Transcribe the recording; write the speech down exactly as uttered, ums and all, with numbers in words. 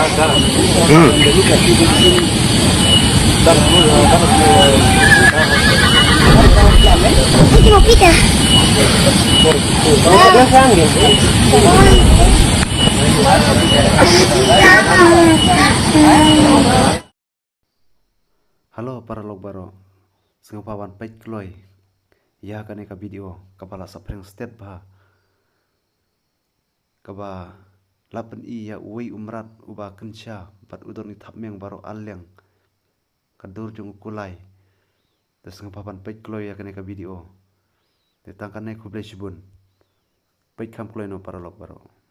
Hello paralok baroh. Sngewbha ban peit kloi ïa kane ka video kaba la saphriang stet bha, kaba la pyni ïa uwei u mrad uba kynsha bad u don i thapniang baroh ar liang ka dur jong u kulai. Te sngewbha ban peit kloi ïa kane ka video. Te tang kane, khublei shibun. Peit kham kloi noh paralok baroh.